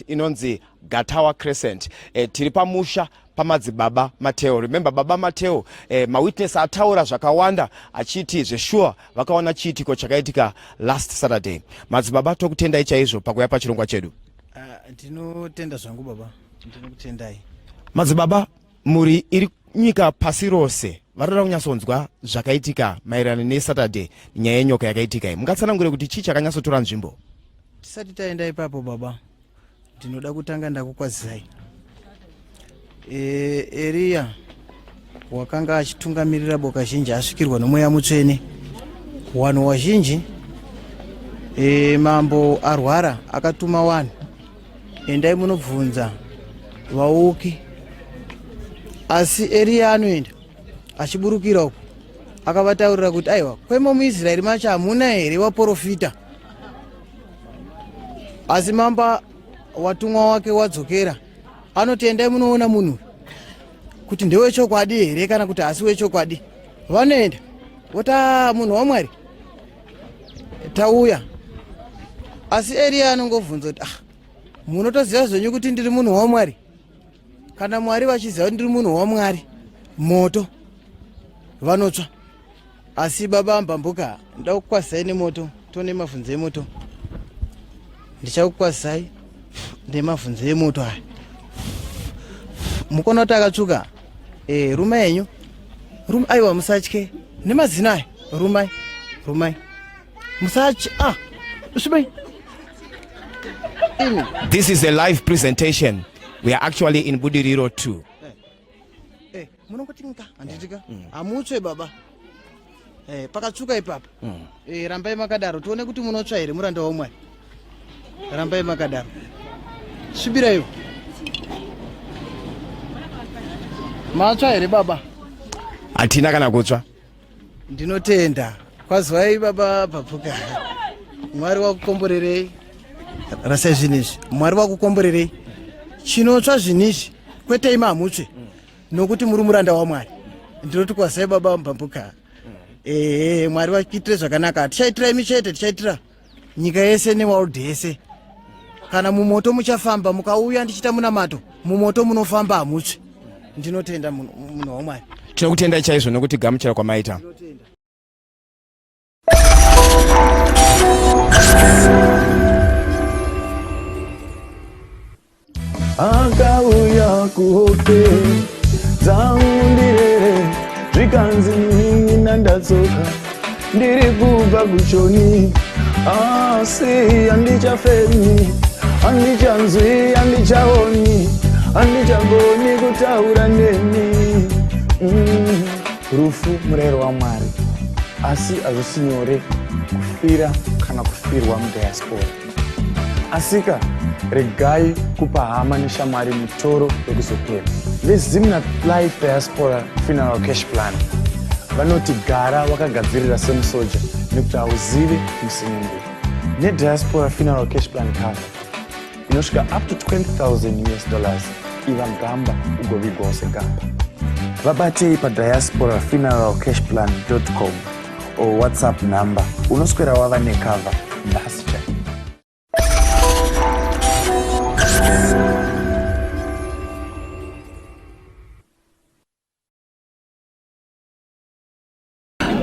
inonzi Gatawa Crescent. Tiri pamusha pamadzibaba Mateo. Remember baba Mateo, mawitness ataura zvakawanda achiti zvesure vakaona chiitiko chakaitika last Saturday. Madzibaba, tokutendai chaizvo pakuya pachirongwa chedu. Ndinotenda zvangu baba, ndinokutendai. Madzibaba, mhuri iri nyika pasi rose varikuda kunyatsonzwa zvakaitika maererano neSaturday, nyaya yenyoka yakaitika iyi. Mungatsanangure kuti chii chakanyatsotora nzvimbo? Tisati taenda ipapo baba, ndinoda kutanga ndakukwazisai. Eriya wakanga achitungamirira boka zhinji asvikirwa nomweya mutsvene. Wanhu wazhinji, mambo arwara akatuma wanhu, endai munobvunza vauki. Asi Eriya anoenda achiburukira uko, akavataurira kuti aiwa, kwemo muIsraeri macho hamuna here waprofita? Asi mambo watumwa wake wadzokera, anoti endai munoona munhu kuti ndewechokwadi here kana kuti hasi wechokwadi. Vanoenda voti munhu waMwari tauya. Asi Eriya anongobvunza kuti munotoziva zvenyu kuti ndiri munhu waMwari? Kana Mwari vachiziva kuti ndiri munhu waMwari, moto vanotsva. Asi baba Mbambuka, ndakukwazisai nemoto, tone mavhunze emoto. Ndichakukwazisai nemavhunze emoto aya. Mukono kuti akatsvuka, ruma yenyu. Ruma, aiwa musatye. Nemazino aya, rumai, rumai. Musatye, svibai. Imi. This is a live presentation. We are actually in Budiriro 2. Munongoti nka, handitika? Hamutsve baba. Pakatsvuka ipapa. Rambai makadaro, tione kuti munotsva here muranda waMwari. Rambai makadaro. Svibiraiwo. Matsva here baba? Hatina kana kutsva. Ndinotenda. Kwazwai baba Bapfuka. Mwari wakukomborerei. Rasai zvinhu izvi. Mwari wakukomborerei. Chinotsva zvinhu izvi kwete imi hamutsve. Nokuti muri muranda waMwari. Ndinoti kwazai baba Mbambuka. Mwari vakuitire zvakanaka. Tichaitira imi chete, tichaitira nyika yese neworld yese. Kana mumoto muchafamba, mukauya ndichiita munamato, mumoto munofamba hamutsvi. Ndinotenda munhu waMwari. Tinokutendai chaizvo nokuti gamuchira kwamaita. Ndinotenda. Akauya kuhope dzangu ndirere, zvikanzi munin'ina ndatsoka, ndiri kubva kuchoni, asi handichafemi, handichanzwi, handichaoni, handichagoni kutaura nemi. Rufu murayiro waMwari, asi hazvisi nyore kufira kana kufirwa mudiaspora. Asika regai kupa hama neshamwari mutoro wekuzopera. VeZimnat Life Diaspora Funeral Cash Plan vanoti gara wakagadzirira semusoja nekuti hauzivi musi nenguva. NeDiaspora Funeral Cash Plan cover inosvika up to 20,000 US dollars, iva gamba ugovigwawo segamba. Vabatei padiaspora funeral cash plan dot com or WhatsApp number, unoswera wava necover nhasi chaiyo.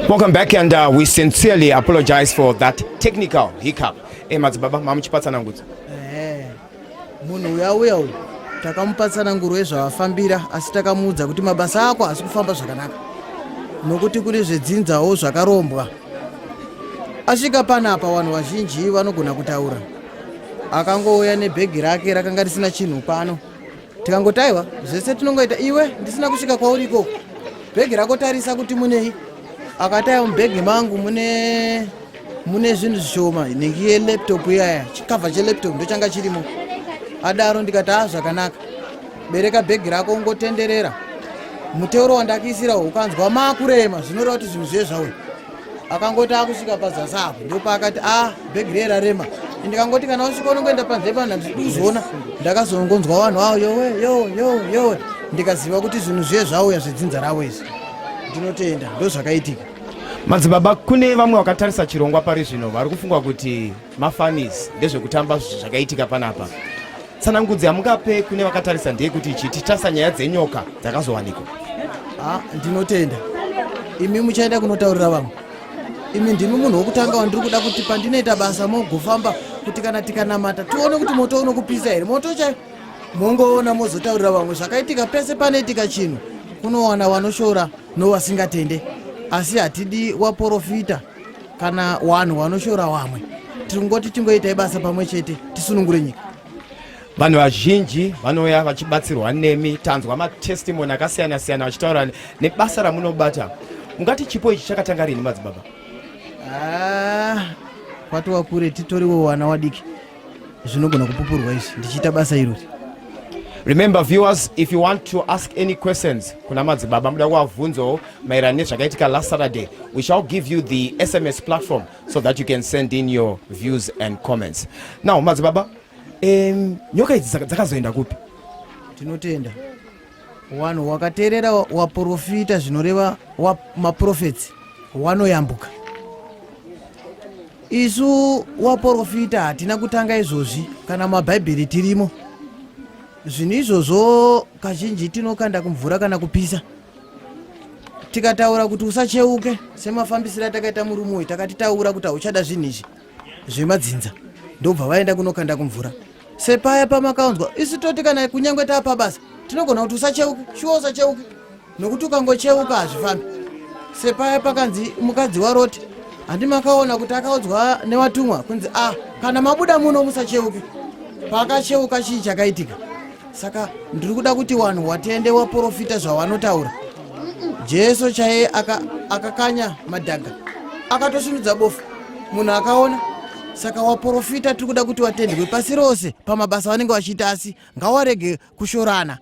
Welcome back, and we sincerely apologize for that technical hiccup. Madzibaba, mamuchipa tsanangudzo. Munhu uya uya uyu takamupa tsananguro yezvavafambira, asi takamuudza kuti mabasa ako haasi kufamba zvakanaka nokuti kune zvedzinzawo zvakarombwa. Asvika panapa vanhu vazhinji vanogona kutaura. Akangouya nebhegi rake rakanga risina chinhu pano. Tikangoti aiwa, zvese tinongoita iwe ndisina kusvika kwauri ikoko. Bhegi rako tarisa kuti munei. Akati aiwa, mubhegi mangu mune zvinhu zvishoma, nhingi yelaptop iyaya, chikavha chelaptop ndochanga chirimo. Adaro ndikati zvakanaka, bereka bhegi rako ungotenderera. Muteuro wandakuisira ukanzwa makurema zvinoreva kuti zvinhu zviye zvauya. Akangoti akusvika pazasi apo ndopaakati bhegi riye rarema. Ndikangoti kana wasvika unongoenda panze pano, handisi kuzoona. Ndakazongonzwa vanhu avo yowe yo yo yo, ndikaziva kuti zvinhu zviye zvauya zvedzinza ravo izvi. Ndinotenda, ndozvakaitika. Madzibaba, kune vamwe vakatarisa chirongwa pari zvino vari kufunga kuti mafanis ndezvekutamba zvakaitika panapa. Tsanangudzo yamungape kune vakatarisa ndeyekuti ichi titarisa nyaya dzenyoka dzakazowanikwa. Ah, ndinotenda. Imi muchaenda kunotaurira vamwe. Imi ndimi munhu wokutanga wandiri kuda kuti pandinoita basa mogofamba kuti kana tikanamata tione kuti moto unokupisa here. Moto chaiwo mongoona mozotaurira vamwe zvakaitika. Pese panoitika chinhu kunowana wanoshora nowasingatende, asi hatidi waporofita kana wanhu wanoshora wamwe. Tiri kungoti tingoitai basa pamwe chete tisunungure nyika. Vanhu vazhinji vanouya vachibatsirwa nemi, tanzwa matestimony akasiyana siyana vachitaura nebasa ramunobata. Mungati chipo ichi chakatanga rini, madzibaba? Ah, kwatova kure, titoriwo wana wadiki, zvinogona kupupurwa izvi ndichiita basa irori. Remember viewers, if you want to ask any questions kuna madzibaba, muda kuvabvunzawo maererano nezvakaitika last Saturday, we shall give you the SMS platform so that you can send in your views and comments. Now madzibaba, nyoka idzi dzakazoenda kupi? Tinotenda. Wanhu wakateerera waprofita, zvinoreva maprofets wanoyambuka. Isu waprofita hatina kutanga izvozvi, kana mabhaibheri tirimo zvinhu izvozvo. Kazhinji tinokanda kumvura kana kupisa, tikataura kuti usacheuke, semafambisiro atakaita murume uyu. Takatitaura kuti hauchada zvinhu izvi zvemadzinza, ndobva vaenda kunokanda kumvura. Sepaya pamakaunzwa, isu toti kana kunyange taapa basa tinogona kuti usacheuke, shuwa usacheuke, nokuti ukangocheuka hazvifambi. Sepaya pakanzi mukadzi waRoti, handi makaona kuti akaudzwa newatumwa kunzi a ah, kana mabuda muno musacheuke? Pakacheuka chii chakaitika? Saka ndiri kuda kuti vanhu watende waprofita zvavanotaura. Jesu chaiye akakanya aka madhaga, akatosimudza bofu, munhu akaona. Saka waprofita tiri kuda kuti watendwe pasi rose pamabasa vanenge vachiita, asi ngawarege kushorana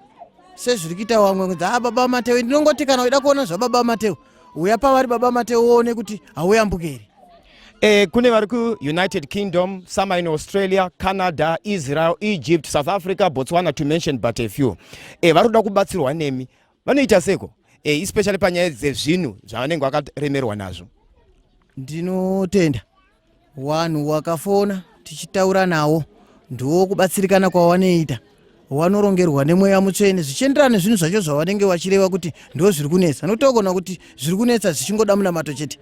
sezviri kuita vamwe kunzi a ah, baba Mateo. Ndinongoti kana uchida kuona zvababa Mateo, uya pavari baba Mateo uone kuti hauyambuke here. Kune vari kuUnited Kingdom, some in Australia, Canada, Israel, Egypt, South Africa, Botswana, to mention but a few, vari kuda kubatsirwa nemi, vanoita seko, especially panyaya dzezvinhu zvavanenge vakaremerwa nazvo? Ndinotenda. Vanhu wakafona tichitaura nawo, ndiwo kubatsirikana kwawanoita. Wanorongerwa nemweya mutsvene zvichienderana nezvinhu zvacho zvavanenge vachireva kuti ndo zviri kunetsa, notogona kuti zviri kunetsa zvichingoda munamato chete.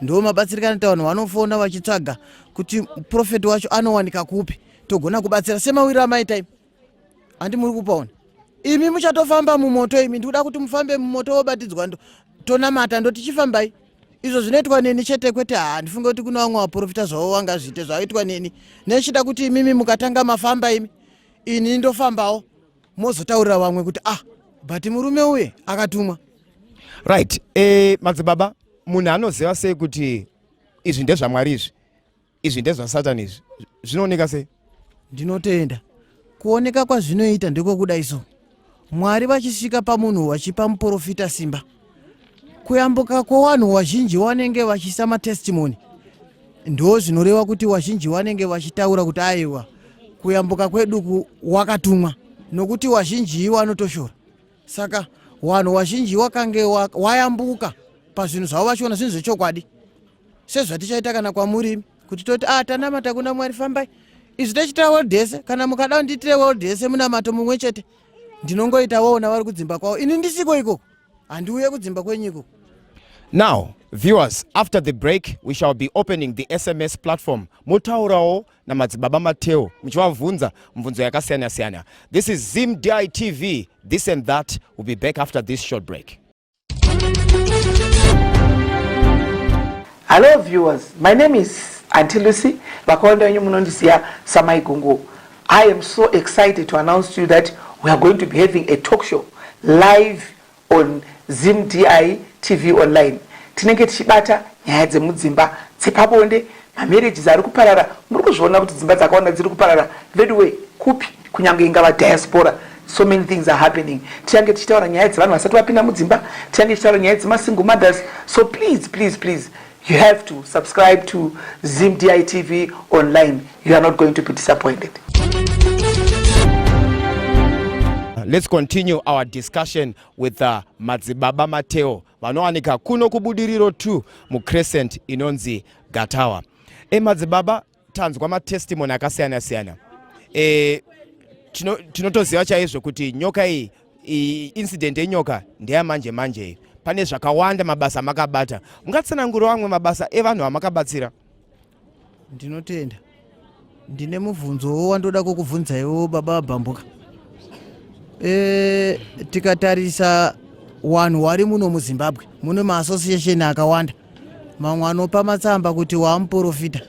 Ndo mabatsirikana ta vanhu vanofona vachitsvaga kuti profeti wacho anowanika kupi, togona kubatsira semawiriro amaita imi. Handi muri kupaona imi muchatofamba mumoto? Imi ndikuda kuti mufambe mumoto wobatidzwa, ndo tonamata, ndo tichifambai. Izvo zvinoitwa neni chete, kwete, handifunge kuti kuna vamwe vaprofita zvavo vangazviite zvaitwa neni. Nechida kuti imimi mukatanga mafamba imi, ini ndofambawo, mozotaurira vamwe kuti ah, but murume uye akatumwa. Right. Madzibaba, munhu anoziva sei kuti izvi ndezvaMwari, izvi ndezvasatani? Izvi zvinooneka sei? Ndinotenda. Kuoneka kwazvinoita ndekwekudai so: Mwari vachisvika pamunhu vachipa muprofita simba, kuyambuka kwevanhu vazhinji vanenge vachiisa matestimony, ndo zvinoreva kuti vazhinji vanenge vachitaura kuti aiwa, kuyambuka kwedu wakatumwa, nokuti vazhinji vanotoshora. Saka vanhu vazhinji wakange wayambuka pazvinhu zvavo, vachiona zvinhu zvechokwadi, sezvatichaita kana kwamuri kuti toti ah, tanamata kuna Mwari, fambai. Izvi tichita world yese. Kana mukada kundiitire world yese munamato mumwe chete, ndinongoita woona vari kudzimba kwavo, ini ndisiko ikoko, handiuye kudzimba kwenyu ikoko. Now viewers, after the break we shall be opening the SMS platform, motaurawo namadzibaba Mateo muchivabvunza mibvunzo yakasiyana siyana. This is Zim DITV, This and That. Will be back after this short break. Hello viewers, my name is Auntie Lucy. Vakawanda venyu munondisiya samai Gungu. I am so excited to announce to you that we are going to be having a talk show live on Zim DI TV online. Tinenge tichibata nyaya dzemudzimba, dzepabonde, mamarriages ari kuparara. Muri kuzviona kuti dzimba dzakawanda dziri kuparara. Veduwe kupi, kunyange ingava diaspora, so many things are happening. Tichange tichitaura nyaya dzevanhu vasati vapinda mudzimba, tichange tichitaura nyaya dzemasingle mothers. So please, please, please, you have to subscribe to Zim DITV online. You are not going to be disappointed. Let's continue our discussion with Madzibaba Mateo vanowanika kuno kuBudiriro 2 mucrescent inonzi Gatawa. Madzibaba, tanzwa matestimony akasiyana siyana. Tinotoziva chaizvo kuti nyoka iyi, incident yenyoka ndeyamanje manje iyi. Pane zvakawanda mabasa amakabata. Mungatsanangura amwe mabasa evanhu vamakabatsira? Ndinotenda. Ndine mubvunzowo wandoda kukubvunzaiwo, baba Bhambuka. Tikatarisa vanhu vari muno muZimbabwe, mune maassociation akawanda, mamwe anopa matsamba kuti waamuprofita.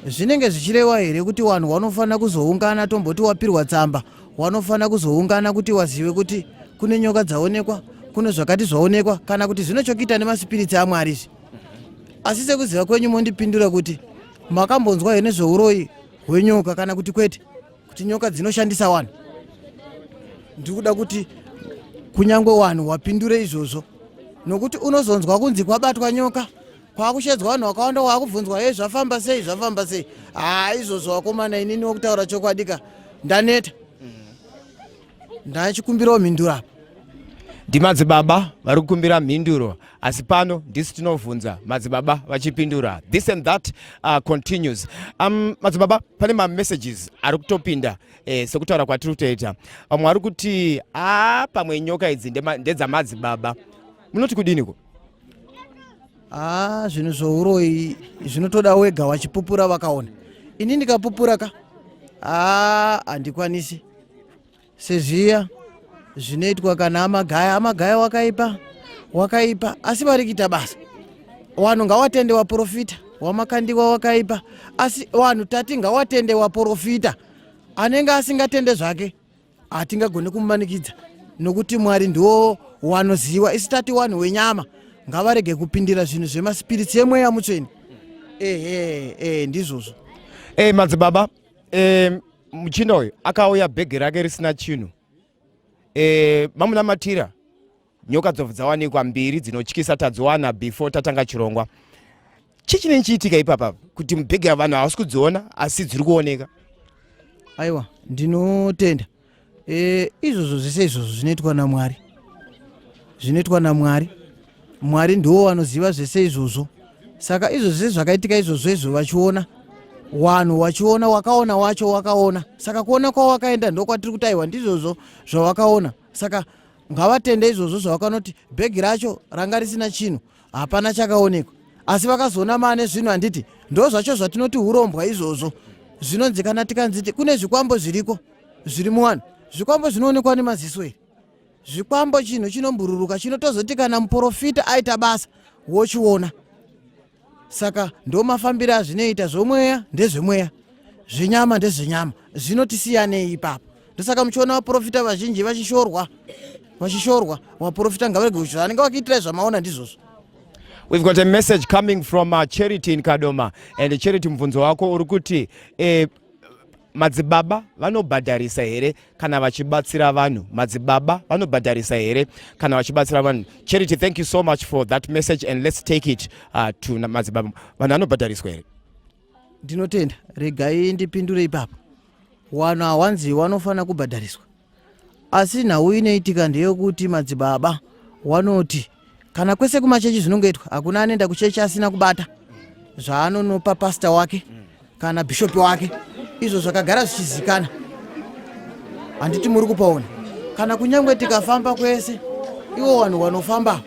Zvinenge zvichirewa here kuti vanhu vanofanira kuzoungana, tomboti wapirwa tsamba, wanofanira kuzoungana kuti wazive kuti kune nyoka dzaonekwa, kune zvakati zvaonekwa, kana kuti zvine chokuita nemasipiritsi aMwari izvi? Asi sekuziva kwenyu, mondipindura kuti makambonzwa here nezveuroyi hwenyoka kana kuti kwete, kuti nyoka dzinoshandisa vanhu? Ndiri kuda kuti kunyange vanhu wapindure izvozvo, nokuti unozonzwa kunzi kwabatwa nyoka, kwakushedzwa vanhu vakawanda, wakubvunzwa, "Ye, zvafamba sei, zvafamba sei?" Haa, izvozvo vakomana, inini wokutaura chokwadi ka, ndaneta. Ndachikumbirawo mhinduro apa. Ndimadzibaba vari kukumbira mhinduro, asi pano ndisi tinovhunza, madzibaba vachipindura. This and that continues. Madzibaba, pane mamessages ari kutopinda sekutaura kwatiri kutoita. Vamwe vari kuti a pamwe nyoka idzi ndedzamadzibaba. Munoti kudiniko? Haa, zvinhu zvouroyi zvinotoda wega wachipupura vakaona. Ini ndikapupura ka, haa, handikwanisi, sezviya zvinoitwa kana amagaya. Amagaya wakaipa, wakaipa, asi vari kuita basa. Vanhu ngawatende waprofita. Wamakandiwa wakaipa, asi vanhu tati ngawatende waprofita. Anenge asingatende zvake, hatingagoni kumumanikidza, nokuti Mwari ndiwo wanoziva. Isi tati wanhu wenyama ngavarege kupindira zvinhu zvemasipiritsi emweya mutsvene. Ehe, ndizvozvo. Hey, madzibaba, muchinda uyu akauya bhegi rake risina chinhu. Mamunamatira, nyoka dzobva dzawanikwa mbiri dzinotyisa. Tadziwana before tatanga chirongwa. Chii chinenge chiitika ipapa kuti mubhegi vanhu havasi kudziona asi dziri kuoneka? Aiwa, ndinotenda. Izvozvo zvese izvozvo zvinoitwa naMwari, zvinoitwa naMwari. Mwari ndiwo vanoziva zvese izvozvo. Saka izvo zvese zvakaitika izvozvo izvo, vachiona vanhu, wachiona, wakaona wacho wakaona. Saka kuona kwawakaenda ndokwatiri kuti aiwa, ndizvozvo zvawakaona. Saka ngavatende izvozvo zvavakanoti bhegi racho ranga risina chinhu, hapana chakaonekwa, asi vakazoona maane zvinhu. Handiti ndo zvacho zvatinoti urombwa izvozvo? Zvinonzi kana tikanziti kune zvikwambo zviriko zviri muvanhu, zvikwambo zvinoonekwa nemaziso here? Zvikwambo chinhu chinombururuka, chinotozoti kana muprofita aita basa wochiona. Saka ndo mafambiro azvinoita. Zvomweya ndezvemweya, zvenyama ndezvenyama, zvinotisiyanei ipapo. Ndosaka muchiona vaprofita vazhinji vachishorwa, vachishorwa. Vaprofita ngavarege kushora, anenge vakuitirai zvamaona, ndizvozvo. We've got a message coming from Charity in Kadoma. And Charity, mubvunzo wako uri kuti madzibaba vanobhadharisa here kana vachibatsira vanhu? Madzibaba vanobhadharisa here kana vachibatsira vanhu? Charity, thank you so much for that message, and let's take it to madzibaba. Vanhu vanobhadhariswa here? Ndinotenda. Regai ndipindure ipapo. Vanhu hawanzi vanofanira kubhadhariswa, asi nhau inoitika ndeyekuti madzibaba wanoti kana kwese kumachechi zvinongoitwa, hakuna anoenda kuchechi asina kubata zvaanonopa pasta wake kana bhishopi wake. Izvo zvakagara zvichizikana, handiti muri kupaona? Kana kunyange tikafamba kwese, ivo vanhu vanofamba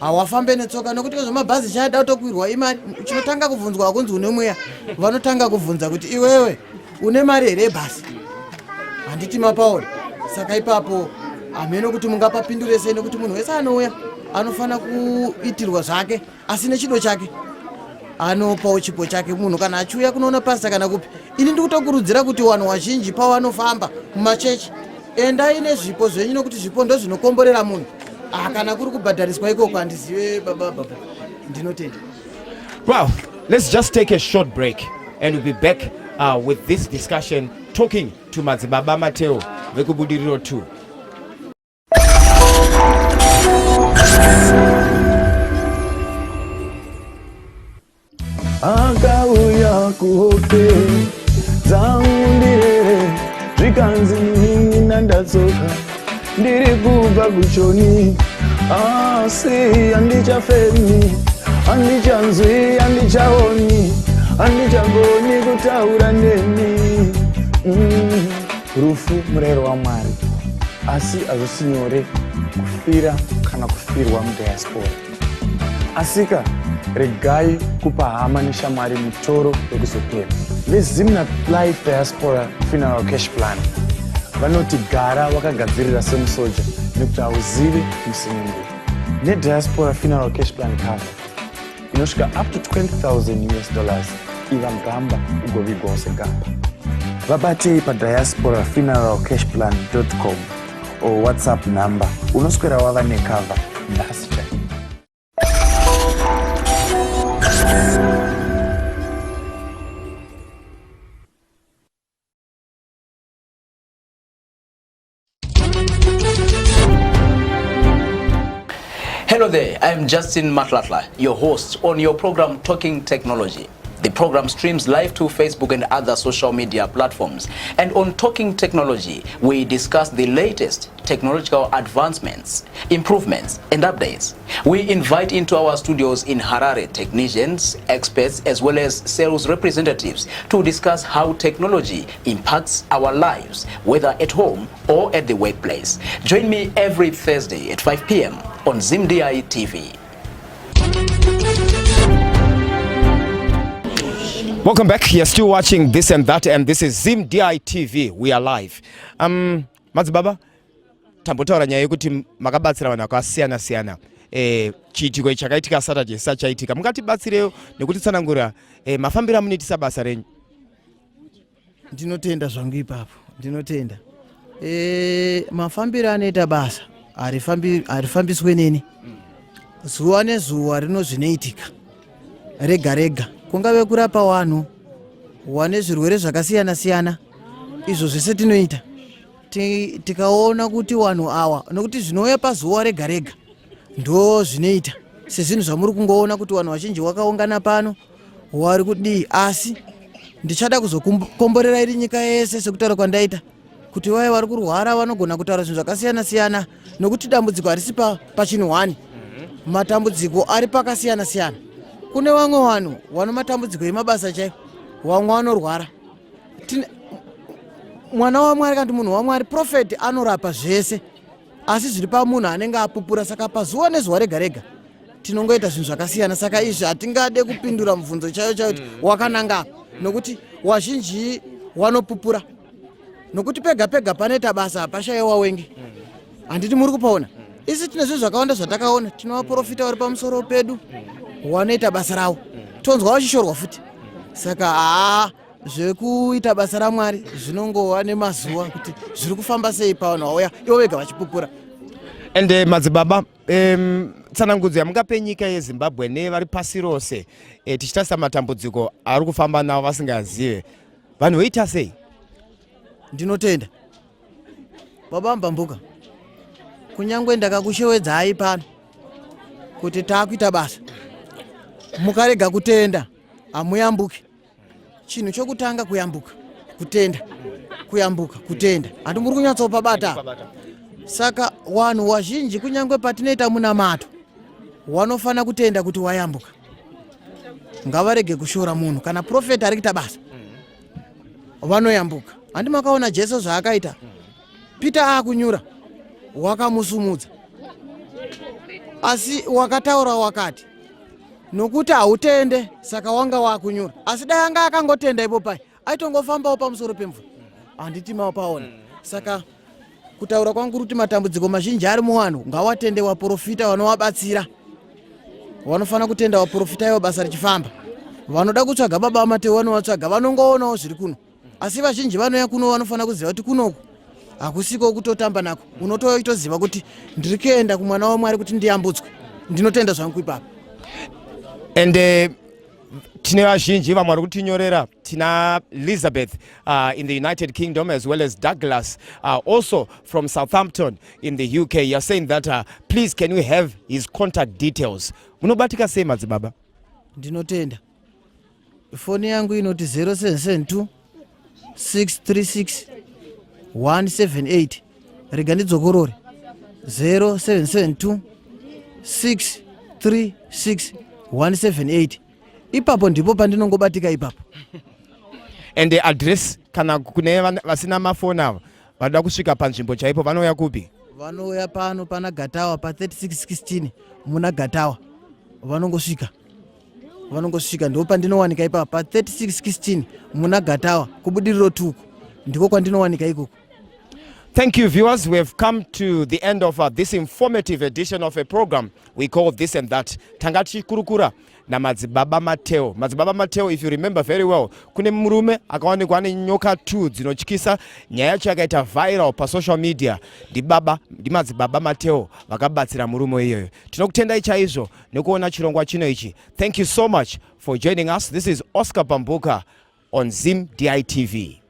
hawafambe netsoka, nokuti zvemabhazi chada kutokwirwa imari. Chinotanga kubvunzwa hakunzi une mweya, vanotanga kubvunza kuti iwewe une mari here yebhasi, handiti mapaona? Saka ipapo hameno kuti mungapapindure sei, nekuti munhu wese anouya anofanira kuitirwa zvake, asi nechido chake anopawo chipo chake. Munhu kana achiuya kunoona pasta kana kupi, ini ndikutokurudzira kuti vanhu vazhinji pavanofamba mumachechi, endai nezvipo zvenyu, nokuti zvipo ndo zvinokomborera munhu. Ah, kana kuri kubhadhariswa ikoko, handizive, baba baba. Ndinotenda. Well, let's just take a short break and we'll be back with this discussion, talking to Madzibaba Mateo vekuBudiriro 2. Akauya kuhope dzangu ndirere, zvikanzi nina ndatsoka, ndiri kubva kuchoni, asi handichafemi, handichanzwi, handichaoni, handichagoni kutaura nemi. Rufu murayiro waMwari, asi hazvisi nyore kufira kana kufirwa mudiaspora. Asika, regai kupa hama neshamwari mutoro wekuzopemha. VeZimnat Life Diaspora Funeral Cash Plan vanoti gara wakagadzirira semusoja nekuti hauzivi musi nenguva. NeDiaspora Funeral Cash Plan Cover inosvika up to 20,000 US dollars iva gamba ugovigwawo segamba. Vabatei padiaspora funeral cash plan com or whatsapp number unoswera wava necover nhasi chaiyo. Hello there, I am Justin Matlakla, your host on your program Talking Technology. The program streams live to Facebook and other social media platforms. And on Talking Technology, we discuss the latest technological advancements, improvements, and updates. We invite into our studios in Harare technicians, experts, as well as sales representatives to discuss how technology impacts our lives, whether at home or at the workplace. Join me every Thursday at 5 p.m. on ZimDI TV. Welcome back. You're still watching this and that, and this is Zim DI TV. We are live. Madzibaba, tambotaura nyaya yekuti makabatsira vanhu vakasiyana siyana. E, chiitiko ichi chakaitika Saturday sachaitika. Mungatibatsirewo nekutitsanangurira e, mafambiro amunoitisa basa renyu. Ndinotenda zvangu ipapo, ndinotenda. E, mafambiro anoita basa harifambiswe neni. Zuva nezuva rino zvinoitika rega rega, kungave kurapa vanhu wane zvirwere zvakasiyana siyana, izvo zvese tinoita tikaona kuti vanhu awa, nokuti zvinouya pazuva rega rega ndo zvinoita sezvinhu zvamuri kungoona kuti vanhu vazhinji wakaungana pano wari kudii, asi ndichada kuzokomborera iri nyika yese sekutaura kwandaita kuti vaye vari kurwara vanogona kutaura zvinhu zvakasiyana siyana, nokuti dambudziko harisi pachinhu hwani, matambudziko ari pakasiyana siyana. Kune vamwe vanhu vano matambudziko emabasa chaivo, vamwe vanorwara. Mwana waMwari kana kuti munhu waMwari, profeti anorapa zvese, asi zviri pamunhu anenge apupura. Saka pazuva nezuva rega rega tinongoita zvinhu zvakasiyana, saka izvi hatingade kupindura mubvunzo chaiyo chaiyo kuti wakananga apa, nokuti wazhinji wanopupura, nokuti pega pega panoita basa hapashaiwa wenge. Handiti muri kupaona? Isi tine zvinhu zvakawanda zvatakaona, tine vaprofita vari pamusoro pedu wanoita basa ravo, tonzwa vachishorwa futi. Saka haa, zvekuita basa raMwari zvinongova nemazuva kuti zviri kufamba sei pavanhu vauya ivo vega vachipupura. Ende madzibaba, tsanangudzo yamungape nyika yeZimbabwe nevari pasi rose, tichitarisa matambudziko ari kufamba navo vasingazive, vanhu voita sei? Ndinotenda baba Mbambuka, kunyange ndakakushewedzai pano kuti taakuita basa, mukarega kutenda hamuyambuki. Chinhu chokutanga kuyambuka kutenda, kuyambuka kutenda. Handi muri kunyatsopabata? Saka vanhu wazhinji, kunyange patinoita munamato, wanofanira kutenda kuti wayambuka. Ngavarege kushora munhu kana profeti ari kuita basa, vanoyambuka. Handi makaona Jesu zvaakaita? Peter aakunyura, wakamusumudza, asi wakataura wakati, nokuti hautende saka wanga wakunyura. Asi dai anga akangotenda ipo pai, aitongofambawo pamusoro pemvura. Handiti mapaona? Saka kutaura kwangu kuti matambudziko mazhinji ari muvanhu, ngawatende waprofita vanovabatsira. Vanofanira kutenda waprofita ivo basa richifamba. Vanoda kutsvaga baba vaMateo vanovatsvaga, vanongoonawo zviri kuno, asi vazhinji vanouya kuno vanofanira kuziva kuti kunoku hakusiko kutotamba nako. Unotoitoziva kuti ndiri kuenda kumwana waMwari kuti ndiyambutswe. Ndinotenda zvangu ipapo. Ende tine vazhinji vamwe vari kutinyorera. Tina Elizabeth in the United Kingdom, as well as Douglas, also from Southampton in the UK. You're saying that please can we have his contact details? Munobatika sei madzibaba? Ndinotenda. Foni yangu inoti 0772 636 178. Rega ndidzokorore: 0772 636 178. Ipapo ndipo pandinongobatika ipapo. And the address, kana kune vasina mafoni ava vanoda kusvika panzvimbo chaipo, vanouya kupi? Vanouya pano pana Gatawa pa3616 muna Gatawa. Vanongosvika, vanongosvika, ndo pandinowanika ipapa pa3616 muna Gatawa, kuBudiriro tuku, ndiko kwandinowanika ikoko. Thank you, viewers. We have come to the end of this informative edition of a program we call This and That. Tanga tichikurukura namadzibaba Mateo. Madzibaba Mateo, if you remember very well, kune murume akawanikwa ane nyoka 2 dzinotyisa. Nyaya yacho yakaita viral pasocial media. Ndibaba, ndimadzibaba Mateo vakabatsira murume iyoyo. Tinokutendai chaizvo nekuona chirongwa chino ichi. Thank you so much for joining us. This is Oscar Bambuka on Zim DITV.